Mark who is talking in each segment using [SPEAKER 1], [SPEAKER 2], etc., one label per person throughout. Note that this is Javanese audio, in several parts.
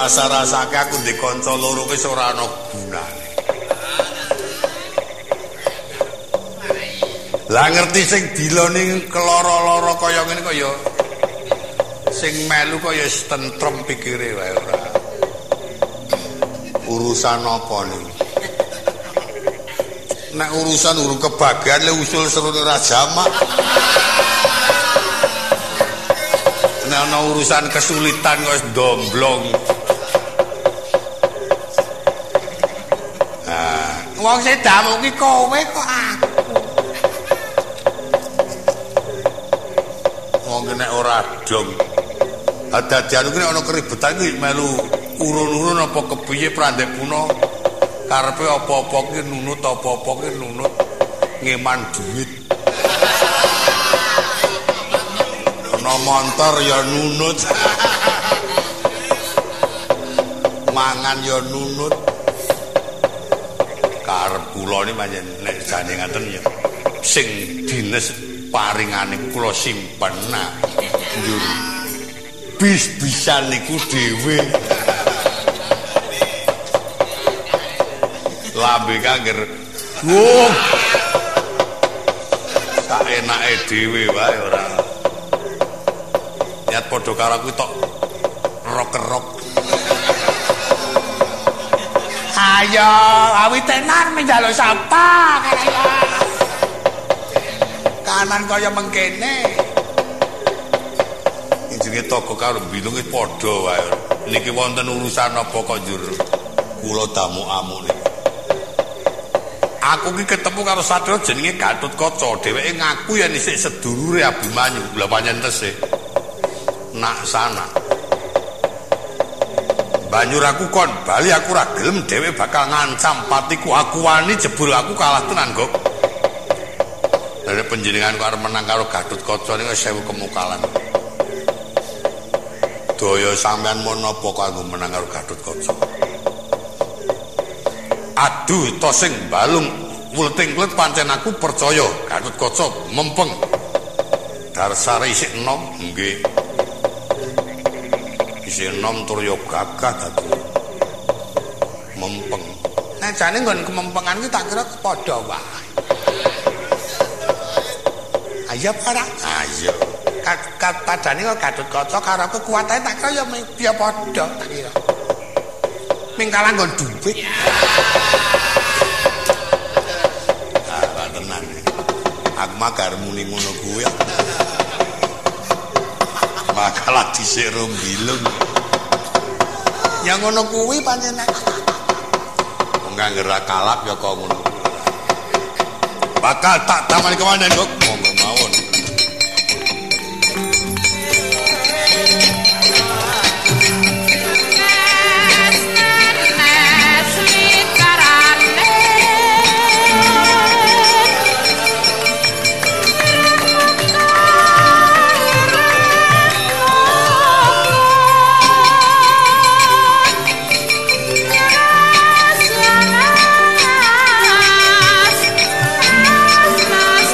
[SPEAKER 1] Rasa-rasake aku ndek kanca loro wis ora ana gunane. Lah ngerti sing diloni keloro-loro kaya ngene kaya sing melu kaya tentrem pikire wae ora. Urusan apa niku? Nek urusan urung kebagian le usul serune ora jamak. Nek ana urusan kesulitan kok wis ndomblong. Nah, wong sing damu ki kowe kok aku. Wong nek ora dong. Dadian kuwi nek ana keribetan kuwi melu urun-urun apa kepiye prandek puna karepe apa-apa ki nunut apa-apa ki nunut ngeman duit. Ana montor ya nunut. Mangan ya nunut. Karep kula ni pancen nek jane ngaten ya sing dines paringane kula simpen nah njur bis-bisan niku dhewe. Lambe kangger wuh saenake dhewe wae ora. Niat padha karo aku tok rok-rok. Ayo, awi tenan menjaluk sapa kaya. Kanan kaya mengkene. Jenenge togo karo bilung wis padha wae. Niki wonten urusan apa kok njur kula damu-amu niki. Aku ki ketemu karo satria jenenge Gatotkaca. Dheweke ngaku yen isih sedulure Abimanyu. Lha pancen tesih. Nak sana. Banjur aku kon bali aku ora gelem dhewe bakal ngancam patiku. Aku wani jebul aku kalah tenan, Gok. Lha panjenengan kok arep menang karo Gatotkaca niku 1000 kemukalan. Daya sampean menapa kanggo menang karo Gatotkaca? Aduh, to sing balung wuleting klet pancen aku percaya Gatotkaca mempeng. Darsare isih enom, nggih. Isih enom tur ya gagah dadi mempeng. Nek jane nggon kemempengan ki tak kira padha wae. Ayo para, ayo. Padane kok Gatotkaca karo aku kuwatane tak kira ya padha tak kira. Ming kalah nggon dhuwit. Ah, tenan. Aku mah gar muni ngono kuwi. Makalah dhisik rombilung. Ya ngono kuwi pancen. Wong kang ora kalap ya kok ngono. Bakal tak tamani kemana kok monggo mawon.
[SPEAKER 2] Mas, mas,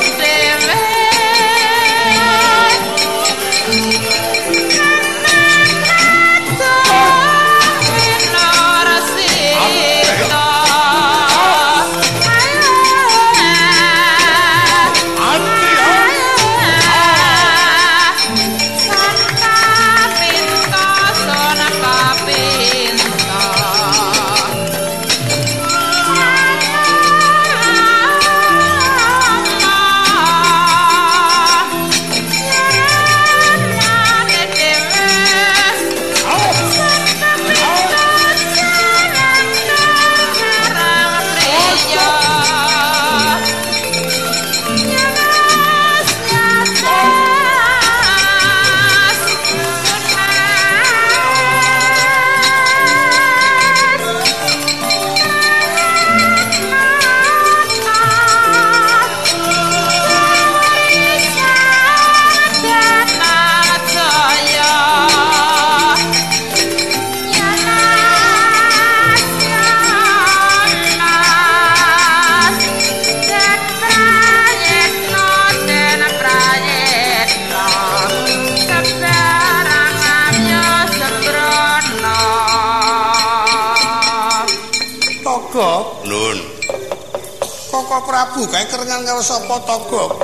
[SPEAKER 1] Koko Prabu kae kerengan karo sapa Togok.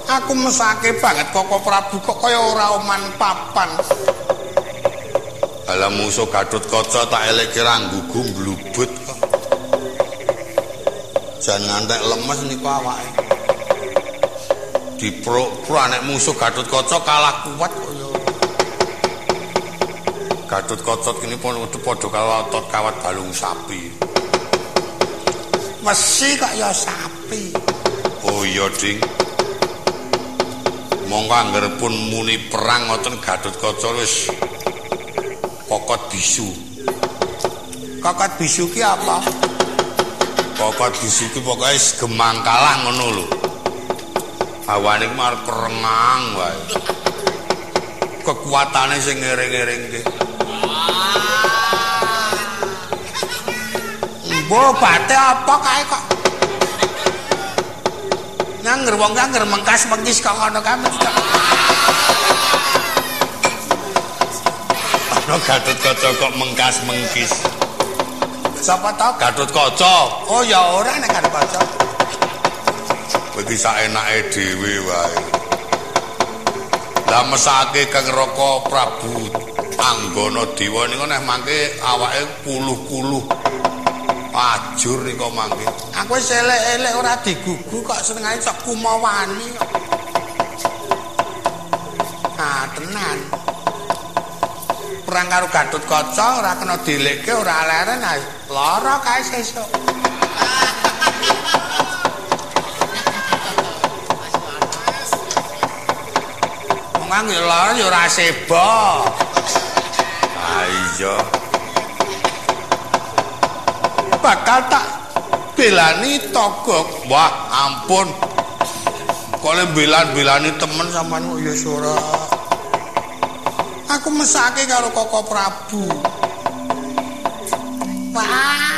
[SPEAKER 1] Aku mesake banget Koko Prabu kok kaya ora oman papan. Alah musuh Gatotkaca tak elekke ra nggugu mblubut kok. Jan ngantek lemes niku awake. Dipruk-pruk nek musuh Gatotkaca kalah kuat kok ya. Gatotkaca kene padha karo otot kawat balung sapi. Wesi kok ya sapi. Oh iya, Ding. Monggo angger pun muni perang ngoten Gatotkaca wis kokot bisu. Kokot bisu ki apa? Kokot bisu ki pokoke gemang kalah ngono lho. Hawane ki mar kerengang wae. Kekuatane sing ngiring-iringke. Mbok bate apa kae kok? Ngangger wong ngangger mengkas mengkis kok ngono kae mesti. Ana Gatotkaca kok mengkas mengkis. Sapa tau Gatotkaca? Oh ya ora nek Gatotkaca. Kowe iki saenake dhewe wae. Lah mesake Kang Raka Prabu Anggana Dewa niku nek mangke awake kuluh-kuluh. Ajur nika mangke. Aku wis elek-elek ora digugu kok senengane sok kumawani kok. Ah tenan. Perang karo Gatotkaca ora kena dilekke ora leren lara kae sesuk. Wong angger lara ya ora seba. Ah iya. Bakal tak belani Togok. Wah, ampun. Kok le belan-belani temen sampean kok ya ora. Aku mesake karo Koko Prabu. Wah.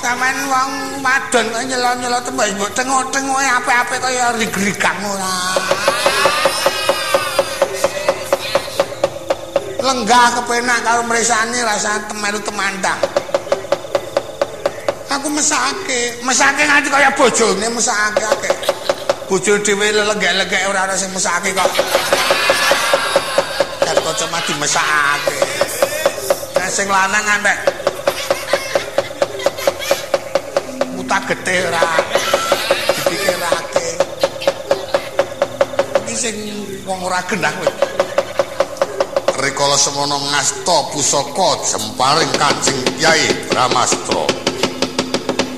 [SPEAKER 1] Sampean wong wadon kok nyelo-nyelo tembak mbok tengok-tengoke apik-apik kaya rig-rigang ora. Lenggah kepenak karo mresani rasane temelu temandang. Aku mesake, mesake nganti kaya bojone mesake akeh. Bojo dhewe lelegek-legek ora ana sing mesake kok. Gatotkaca mah dimesake. Nek sing lanang ngantek mutah getih ora dipikirake. Iki sing wong ora genah kowe. Rikala semono ngasta pusaka jemparing Kanjeng Kyai Brahmastra.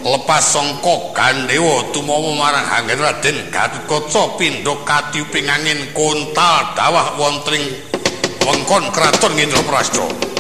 [SPEAKER 1] Lepas sangka Gandewa tumawa marang hanggen Raden Gatotkaca pindha katiyuping angin kontal dawah wonten ing wengkon kraton Indraprastha.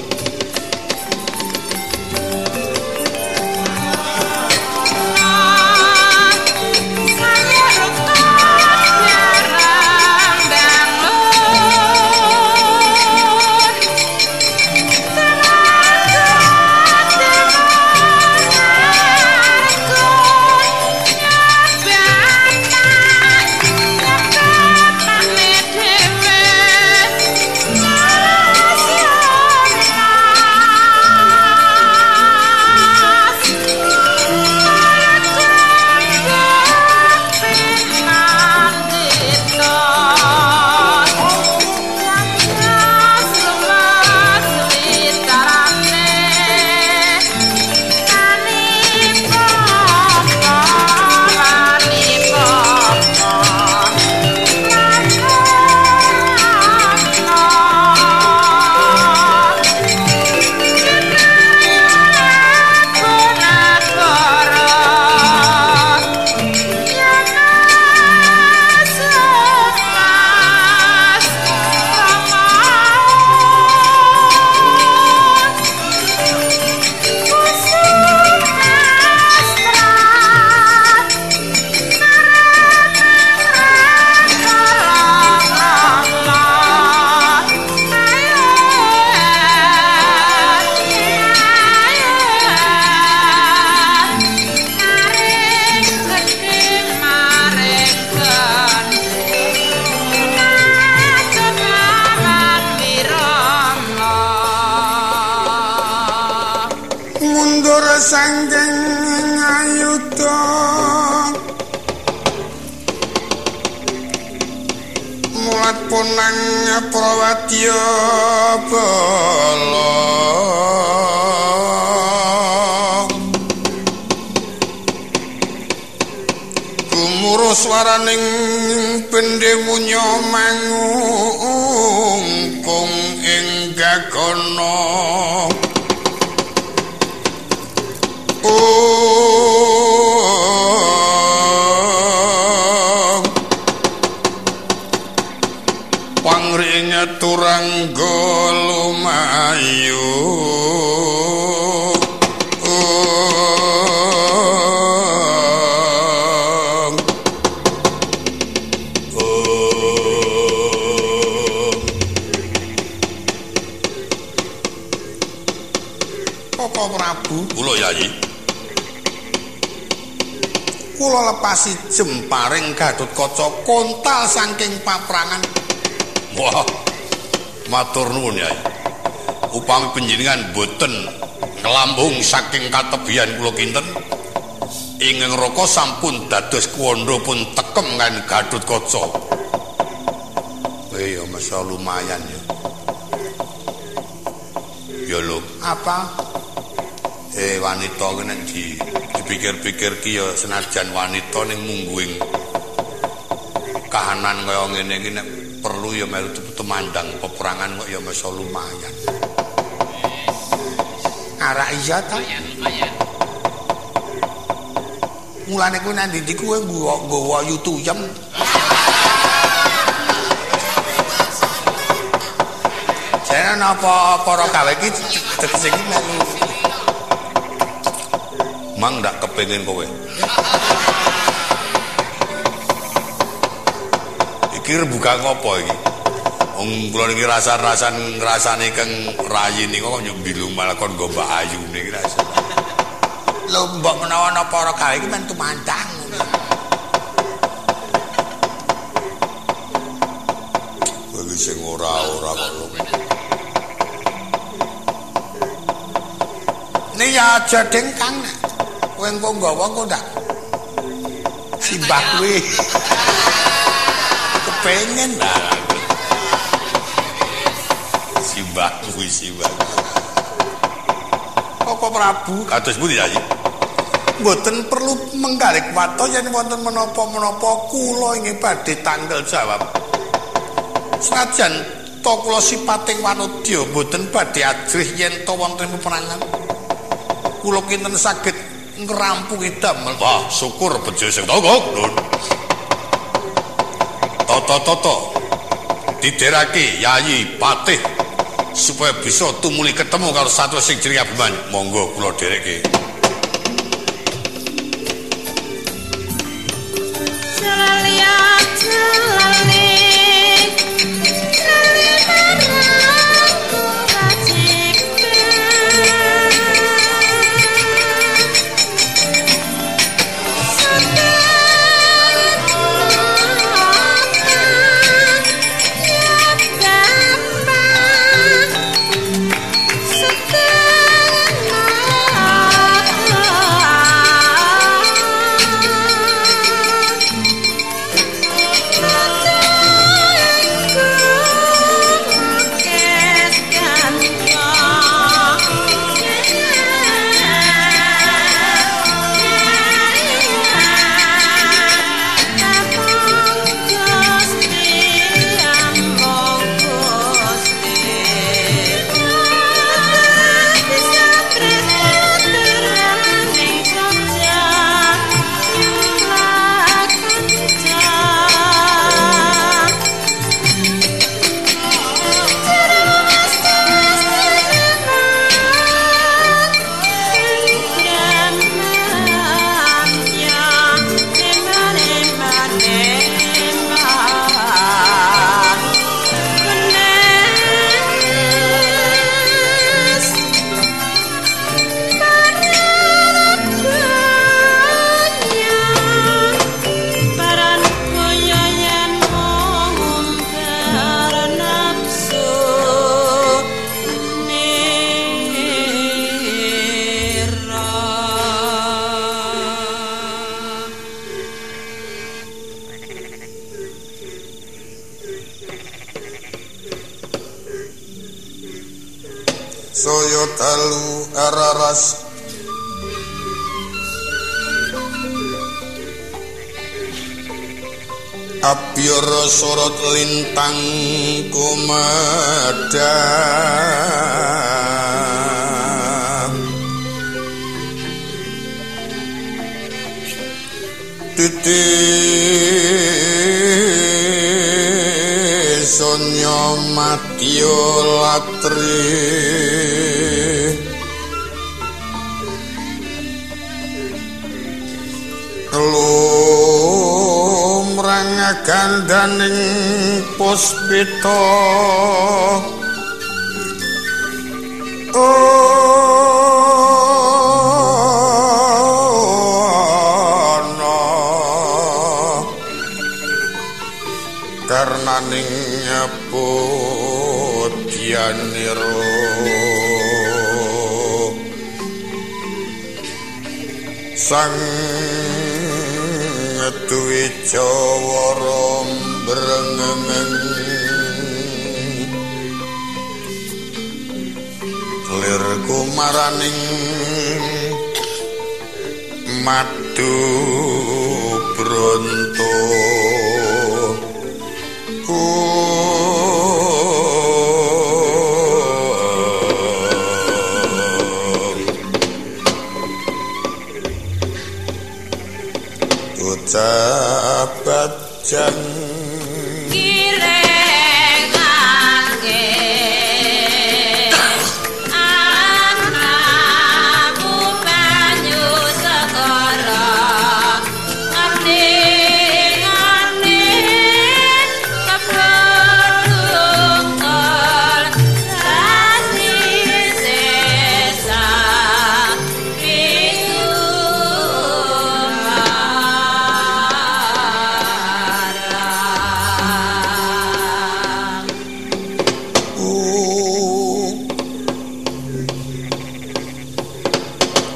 [SPEAKER 2] Mundur sanggeng
[SPEAKER 1] Ponang Prawadya bala gumuruh swaraning bendhe munya mangungkung ing gagana. Pangrinya turangga lumayu Koko Prabu, kula Yayi, kula lepasi jemparing Gatotkaca kontal saking paprangan. Wah, matur nuwun Yai. Upami panjenengan boten nglambung saking katebihan kula kinten, ing neraka sampun dados kuwanda pun tekem kan Gatotkaca. Ya masa lumayan ya. Ya lho, apa? Wanita kene dipikir-pikir ki ya senajan wanita ning mungguing kahanan kaya ngene iki nek perlu ya melu tumandang peperangan kok ya masa lumayan. Arak iya ta? Lumayan. Mulane kuwi nang ndi kuwi nggawa yutuyem. Jane napa para gawe iki tegese iki melu. Mang ndak kepengin kowe. Iki rembugan ngopo iki? Wong kula niki rasan-rasan ngrasani keng rayi niku kok yo mbilung malah kon nggo Mbak Ayu niki rasa. Lho mbok menawa ana para gawe iki men tumandang ngono. Kowe sing ora-ora kok lho. Nih ya aja deng Kang. Kowe engko nggawa engko ndak simbah kuwi. Pengen lah simbah kuwi simbah. Koko Prabu kados pundi Yayi? Mboten perlu menggarik wato yen wonten menapa-menapa kula inggih badhe tanggal jawab. Senajan ta kula sipating wanodya mboten badhe ajrih yen ta wonten peperangan. Kula kinten saged ngrampungi damel. Wah, syukur bejo sing tangga. Toto-toto diderake Yayi Patih supaya bisa tumuli ketemu karo satwa sing jenenge Abimanyu. Monggo kula dhereke.
[SPEAKER 2] Bapak.
[SPEAKER 1] Sandya dalu araras Abyara sorot lintang kumedhang Titi sonya madya latri Lumrang gandaning puspita ana karnaning pudyanira Sang Dwi Jawara brengengeng lir kumaraning madu bronto Ucap
[SPEAKER 2] Kirengake anakku banyu segara ngerti-ngerti kebudungkul sasi sesa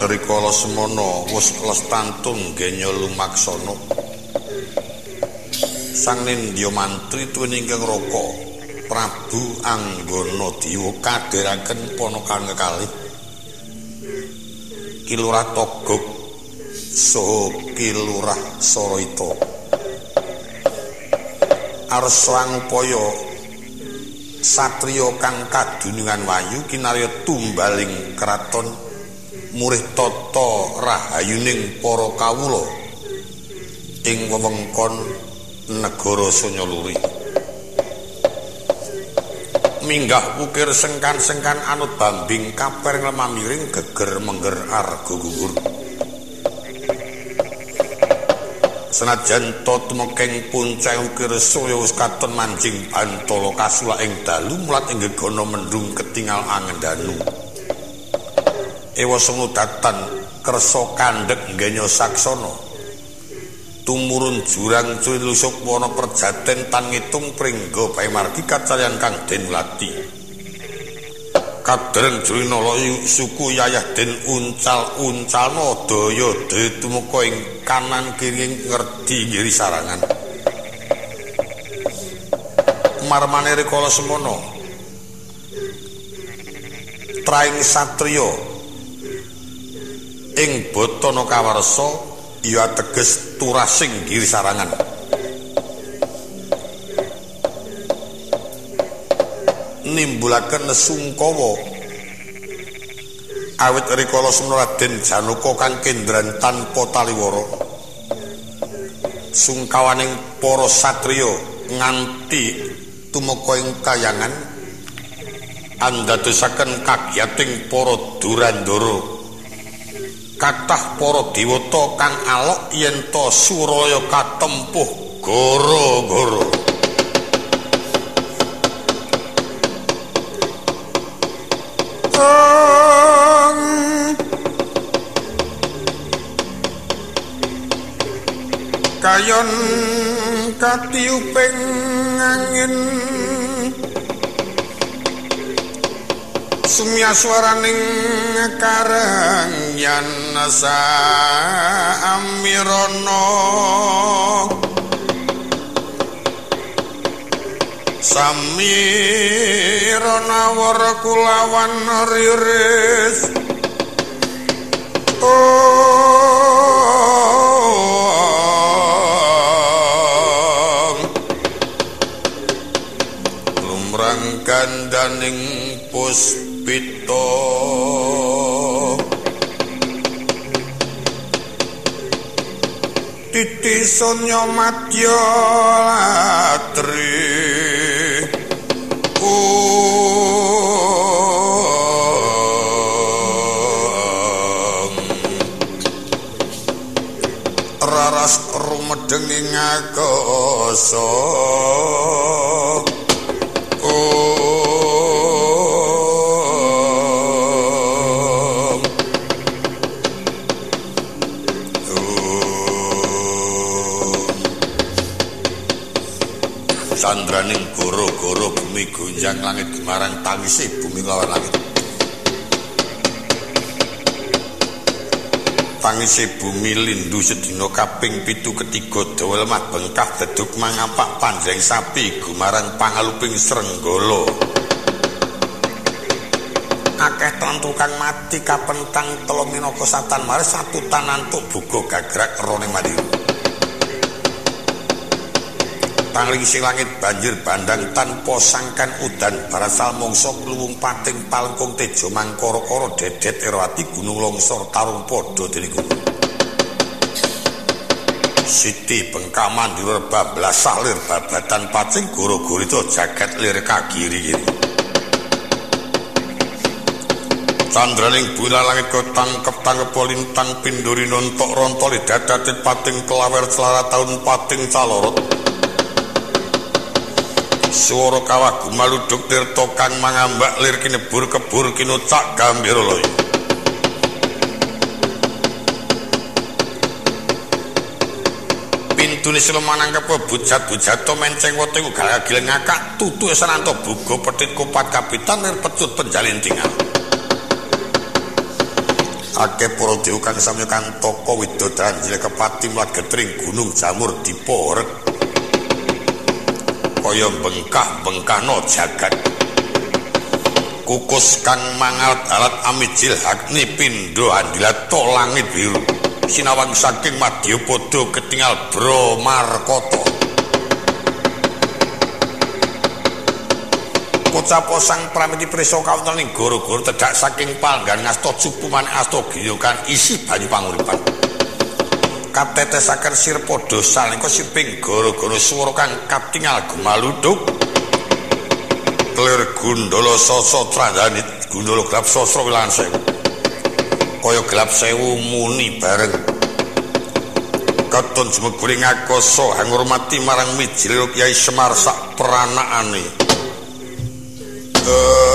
[SPEAKER 1] Rikala semono wis lestantun genya lumaksana Sang Nindya Mantri tuwin ingkang raka Prabu Anggana Dewa kadheraken ponakan kekalih Ki Lurah Togog saha Ki Lurah Saraita Arsa angupaya satriya kang kadunungan wayu kinarya tumbaling kraton murih tata rahayuning para kawula ing wewengkon negara Sanyaluri. Minggah ukir sengkan-sengkan anut bambing kaper nglema miring geger mengger arga gugur. Senajan ta tumekeng puncak ukir surya wis katon manjing bantala kasulak ing dalu mulat ing gegana mendung ketingal angendanu. Ewa semudatan kersa kandhek nggenya saksana tumurun jurang cuwi lusuk wana perjaten tan ngitung pringga bae margi kacaryan kang den wlati kadreng jrinala suku yayah den uncal-uncalna daya tumeka ing kanan kiri ngerdi ngiri sarangan marmane rikala semono traing satriya ing batana kawarsa ya teges turasing giri sarangan nimbulaken sungkawa awit rikala semana Raden Janaka kang kendran tanpa taliwara sungkawaning para satriya nganti tumeka ing kayangan andadosaken kagiyating para durandara. Kathah para dewata kang alok yen ta suraya katempuh gara-gara. Kayon katiuping angin sumya swaraning karang yen saamirana Samira nawar kulawan riris lumrang gandaning puspita titi sonya madya latri raras rumedheng ing akasa sandraning goro-goro bumi gonjang langit gemarang tangise bumi lawan langit. Tangise bumi lindu sedina kaping 7 ketiga dawa lemah bengkah deduk mangapak panjang sapi gumarang pangaluping srenggala. Akeh tentu kang mati kapentang telo minaka satan maris satu tanantuk buga gagrak rone mandiri. Pangling langit banjir bandang tanpa sangkan udan barasal mongso kluwung pating palengkung tejo mangkara-kara dedet erwati gunung longsor tarung padha dening gunung. Siti bengkaman direba blasah lir babatan pacing goro-gorita jagat lir kagiri kiri. Candraning bulan langit kotangkep-tangkep lintang pinduri nontok rontoli dadatit pating kelawer celara tahun pating calorot. Suara kawah gumaluduk tirta kang mangambak lir kinebur kebur kinocak gambira laya. Pintune Siluman nangkep bujat-bujato menceng weteng ugal gagil ngakak tutu sananta buga petit kopat kapitan lir pecut penjalin tingal. Akeh para dewa kang samya kantaka widodaran kepati mlat getring gunung jamur diporek. Kaya bengkah-bengkahno jagat. Kukus kang mangalat-alat amijil agni pindha andilata langit biru. Sinawang saking madyapada ketingal Bramarkata. Pocapo sang pramiti prisa kawonten ing goro-goro tedhak saking panggan ngasta cupu manik asta giya kang isi banyu panguripan. Katetesaken sir padha salengka siping gara-gara swara kang katingal gumaluduk lir gundala sasa trandani gundala gelap sasra wilangan sewu kaya gelap sewu muni bareng katon jumeguring akasa hangurmati marang mijil Kyai Semar sak peranakane.
[SPEAKER 2] Nis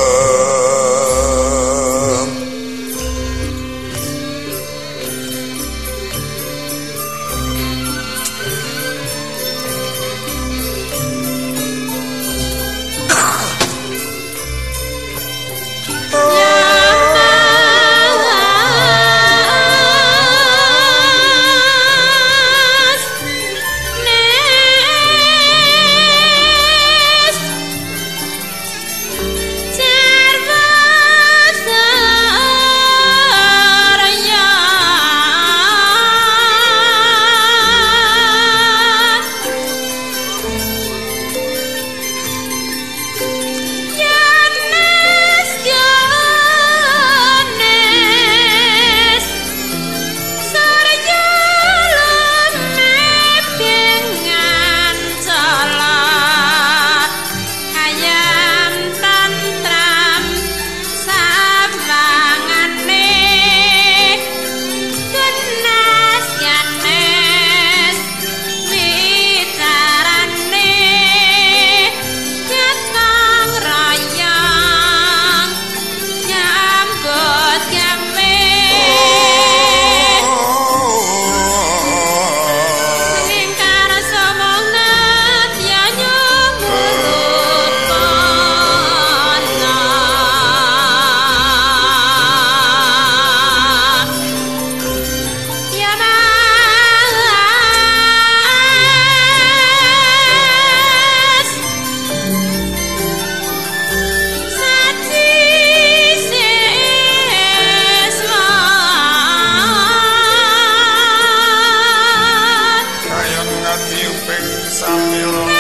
[SPEAKER 1] Samira.